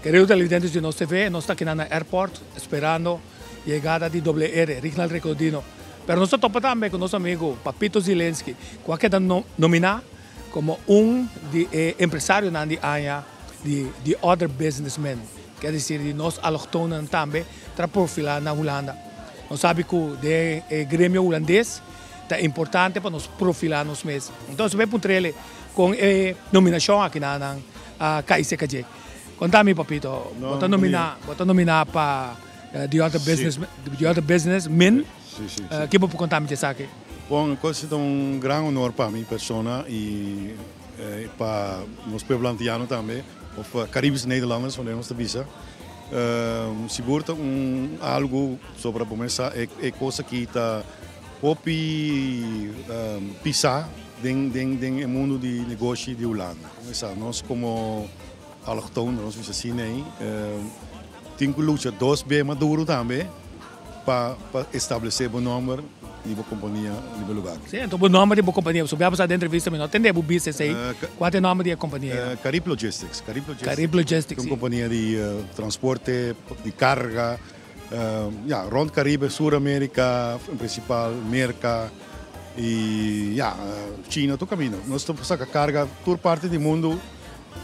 Querido televidentes di Nos TV, nos ta akinan na airport esperando yegada di WR, Rignald Recordino. Pero nos ta topa tambe cu nos amigo Papito Zielinski, cu a keda nomina como un di e empresarionan di aña di The Other Businessmen. Kier dicir di nos allochtonen tambe tra profila na Hulanda. Nos sabi cu den e gremio Hulandes ta importante pa nos profila nos mes. Entonces bay puntrele con e nominacion aki nan nan a cay cerca dje. Conta mi Papito, bo ta nomina, bo ta nomina pa The Other Business, The Other Business Men. Ki bo por conta mi dje esaki? Bon, e cos ta un gran honor pa mi persona y pa nos pueblo Antiano tambe, of Caribische Nederlanders, manera nos ta bisa. Sigur ta un algo sobra bo mes sa e cos aki ta hopi pisa den den e mundo di negoshi di Hulanda. Bo mes sa nos como allochtonen, nos bisa asina ei, tin cu lucha dos be mas duro tambe pa establece bo nomber di bo compania di bo lugar. Si, enton bo nomber di bo compania, pasobra bia pasá den entrevista mi no tende bo bisa esei, cua ta e nomber di e compania? Carib Logistics. Carib Logistics. Carib Logistics, si. Un compania di transporte, di carga, ya, rond Caribe, Sur America, en principal Merca y ya, China, tur camino. Nos ta saca carga tur parti di mundo.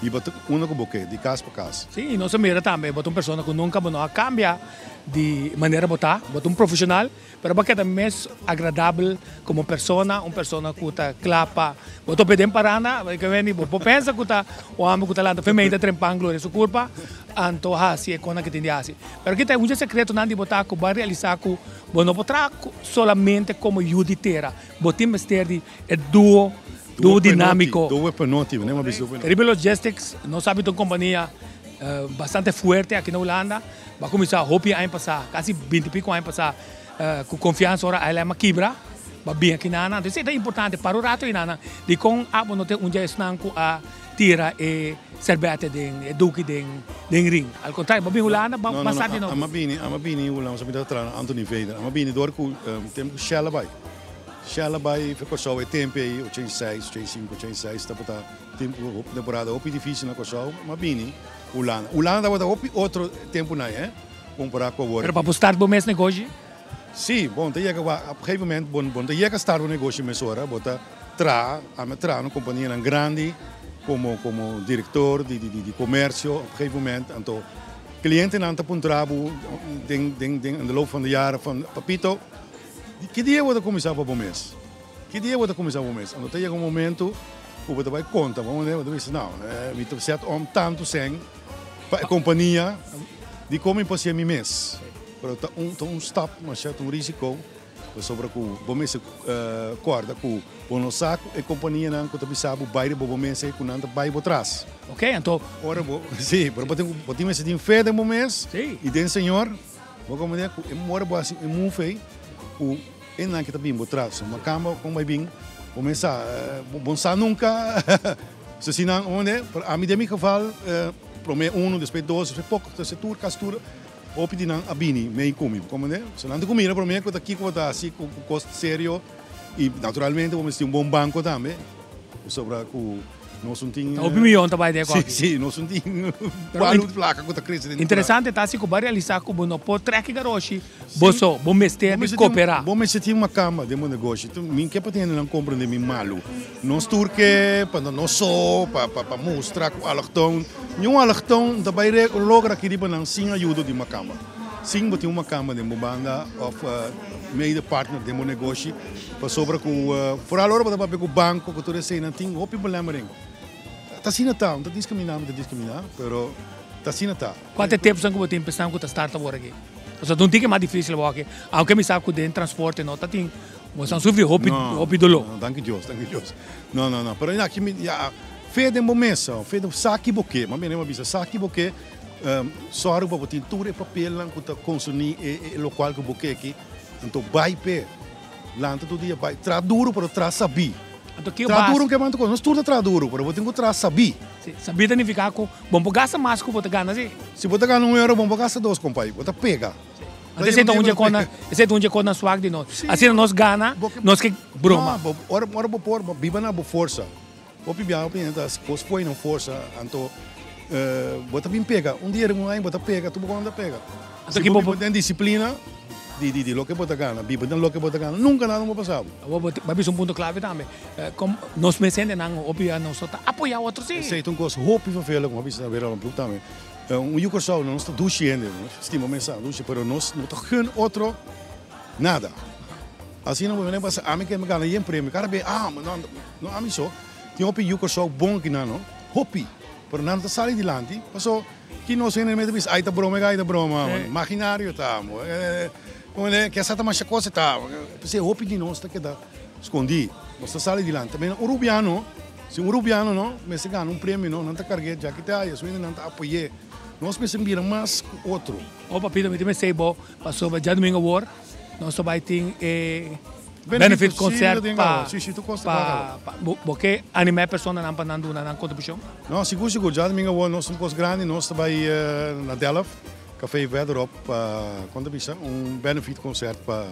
I bo ta unda ku bo ke, di kas pa kas. Sí, i nos a mira tambe, bo ta un persona ku nunka bo no a kambia di manera bo ta. Bo ta un profeshonal, pero bo a keda mes agradabel komo persona, un persona ku ta kla pa bo tope den paranda, ke wende bo por pensa ku ta un hòmber ku ta lanta fe mei ta trempan gloria su kurpa, anto hasi e kosnan ku tin di hasi. Pero kita e mucha sekretonan di bo ta ku bo a realisá ku bo no por traha solamente komo yu di tera, bo tin mester di E duo, duo dinamico. Duo penoti, ne mabis duo penoti. Caribe Logistics, nos sabi ta un compania bastante fuerte aki na Hulanda. Bo a cuminsa hopi aña pasa, casi binti pico aña pasa, cu confiansa ora ILM a kibra, bo a bin aki na nan. Entonces e ta importante, para un rato ayina nan, dicon abo no ta un dje esnan cu a tira e serbete den, e doekie den, den ring. Al contrario, bo a bin Hulanda, bo a sa di nobo. No, no, no, ami a bini Hulanda, mi ta traha na Anthony Veder. Ami a bini door cu tempo cu Shell a bay. Shell a bai for Kòrsou e tempu ei, 86, 85, 86, tabata tempu temporada hopi difísil na Kòrsou, ma bini Hulanda. Hulanda tabata hopi otro tempunan ei, kompará ku awor. Pero pa bo start bo mes negoshi? Sí, bon ta yega wak, op gegeven moment bo no ta yega start bo negoshi mesora, bo ta traha, ami a traha na kompanianan grandi komo komo direktor di di komersio, op gegeven moment anto klientenan ta puntra bo den den den de loop van de jaren van papito, Ki dia bo ta kuminsá pa bo mes? Ki dia bo ta kuminsá pa bo mes? Anto ta yega un momentu ku bo ta bai konta bo manera, bo ta bisa, no, mi ta sèt om tantu sèn pa e kompania, dikon mi por hasié mi mes? Pero ta un ta un stap masha, ta un risiko, pasobra ku bo mester kòrda ku bo no sa ku e kompanianan ku ta bisa bo bai riba bo mes ei ku nan ta bai bo tras. Oke, anto. Ora bo, si, pero bo tin ku bo tin mester tin fe den bo mes i den Señor. Bo comprende cu e mora bo haci e move ey cu e nan ke ta bin bo tras. Ma camba con bay bin bo mes sa bo no sa nunca so si nan comprende pero ami den mi geval prome uno despues dos despues poco despues tur casi tur hopi di nan a bini mey cu mi bo comprende so nan ta cu mira prome cu ta kico bo ta haci cu cos serio y naturalmente bo mester tin un bon banco tambe pasobra cu. Nos un tin. Ta hopi miyon ta bai den koki. Si, si, nos un tin palu di plaka ku ta krese den. Interesante ta si ku bo a realisá ku bo no por trek e garoshi bo so, bo mester di koperá. Bo mester tin makamba den bo negoshi. Mi ke pa tin hendenan komprende mi malu. Nos tur ke pa nos so, pa pa mustra ku allochtoon. Niun allochtoon ta bai logra aki riba nan sin ayudo di makamba. Sin bo tin un makamba den bo banda òf mede partner den bo negoshi. Pasobra ku foral ora bo ta papia ku banko ku tur eseinan tin hopi problema den. Ta asina ta, no ta diskriminá mi ta diskriminá, pero ta asina ta. Kua ta e tipsnan ku bo tin pa esnan ku ta start awor aki? Pasobra ta un tiki mas difisil awor aki, aunke mi sa ku den transporte no ta tin, bo esnan sufri hopi hopi doló. No, danki Dios, danki Dios. No, no, no, pero aki mi ya fe den bo mes, fe den sa ki bo ke, mas bien bo bisa sa ki bo ke, sòru pa bo tin tur e papelnan ku ta konserní e lokual ku bo ke aki, anto bai p'e. Lanta tur dia bai traha duru pero traha sabí. Anto ke Traha base? duru ke manta kos. Nos tur ta traha duru pero bo tin ku traha sabí. Si, sabí ta nifiká ku bo no por gasta mas ku bo ta gana, si. Si bo ta gana un euro bo no por gasta dos kompai. Bo ta pega. Si. Anto esei ta un dje kosnan, esei ta un dje kosnan swak di nos. Si. Asina nos gana, Bo ke nos ke broma. No, bo ora ora bo por bo biba na bo forsa. Hopi biaha hopi hende ta kos poi nan forsa anto. Bo ta bin pega, un dia un aña bo ta pega, tur bo kos ta pega. Si bo biba den disiplina di di di loke bo ta gana, biba den loke bo ta gana, nunka nada no por pasa bo. Awor bo a bisa un punto klave tambe, kom nos mes hendenan hopi a nos no ta apoya otro si. Esei ta un kos hopi vervelend, ku bo a bisa na Wereldomroep tambe. Un yu Kòrsou nos ta dushi hende, nos stima mesa dushi, pero nos no ta gun otro nada. Asina bo mira pasa, ami ke mi gana yen premio, kada be, ah, no, no ami so, tin hopi yu Kòrsou bon akinan no, hopi. Pero nan ta sali dilanti, paso ki nos hende mester bisa, ay ta broma, ay ta broma, imaginario ta, ke sa ta masha cosa ta, p'esei hopi di nos ta keda skondi, nos ta sali dilanti. Tambe un rubiano, si un rubiano no mester gana un premio no, nan ta karg'é djaki te aya, su hendenan ta apoy'é. Nos mester bira mas ku otro. Oh papito, mi ta mester bo pasobra djadumingo awor nos ta bai tin e Benefit concert pa bo ke anima e personanan pa nan duna nan contribucion? No, sigur sigur. Djadumingo awor nos tin un cos grandi. Nos ta bai na Delft, Café Verderop pa, kon ta bisa, un benefit concert pa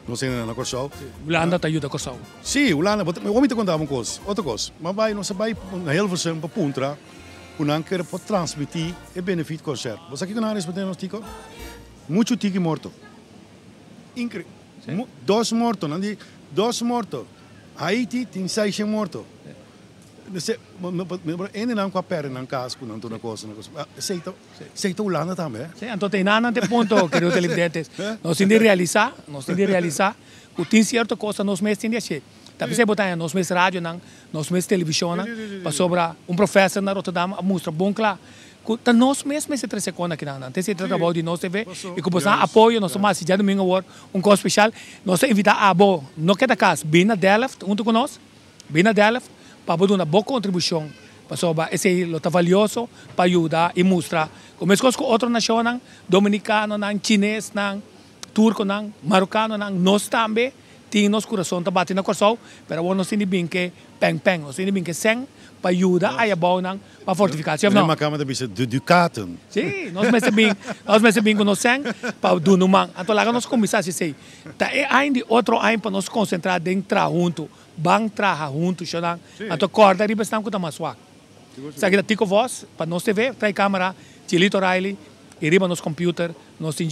nos hendenan na Kòrsou. Hulanda ta yuda Kòrsou? Si, Hulanda. Bo mi ta konta bo un kos, otro kos. Mi a bai, nos a bai na Hilversum pa puntra ku nan kere por transmití e benefit concert. Bo sa kiko nan a respondé nos, Tico? Muchu tiki morto. Incre. Dos morto, nan di dos morto. Haiti tin seishen morto. Hendenan ku a pèrdè nan kas ku nan tur nan kos, esei ta esei ta Hulanda tambe. Sí, anto te nan te punto, kerido televidentes. Nos tin di realisá, nos tin di realisá ku tin sierto kos nos mes tin di hashé. Ta p'esei bo ta haña nos mes radionan, nos mes televishonnan, pasobra un profèser na Rotterdam a mustra bon kla Ku ta nos mes mester trese kona kinan nan. T'esei ta trabou di nos TV i ku boso nan apoyo nos ta masi djadumingu awor un kos speshal. Nos ta invitá abo no keda kas, bin na Delft huntu ku nos, bin na Delft pa bo duna bo kontribushon pasobra esei lo ta valioso pa yuda i mustra ku meskos ku otro nashonnan, dominikanonan, chinesnan, turkonan, marokanonan, nos tambe tin nos kurason ta bati na Kòrsou, pero awor nos tin di bin ke pèn pèn, nos tin di bin ke sèn pa yuda ayabounan pa fortifiká, si òf no? Meneer Makamba ta bisa de dukaten. Sí, nos mester bin, nos mester bin ku nos sèn pa duna un man. Anto laga nos kuminsá hasi esei. Ta e aña di otro aña pa nos konsentrá den traha huntu. Ban traha huntu, shownan. Anto kòrda riba esnan ku ta mas swak. Esaki ta Tico Vos pa nos TV, trae kámara, Chilito Riley i riba nos kòmpiuter nos tin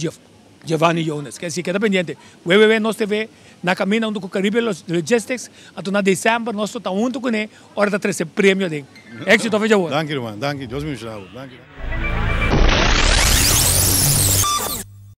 Giovanni Jones. Ke si keda pendiente www nos TV na kaminda huntu ku Caribe Logistics anto na december nos lo ta huntu kuné ora ta trese premio aden. Éxito fecha awor. Danki ruman, danki. Dios bendiciona bo. Danki.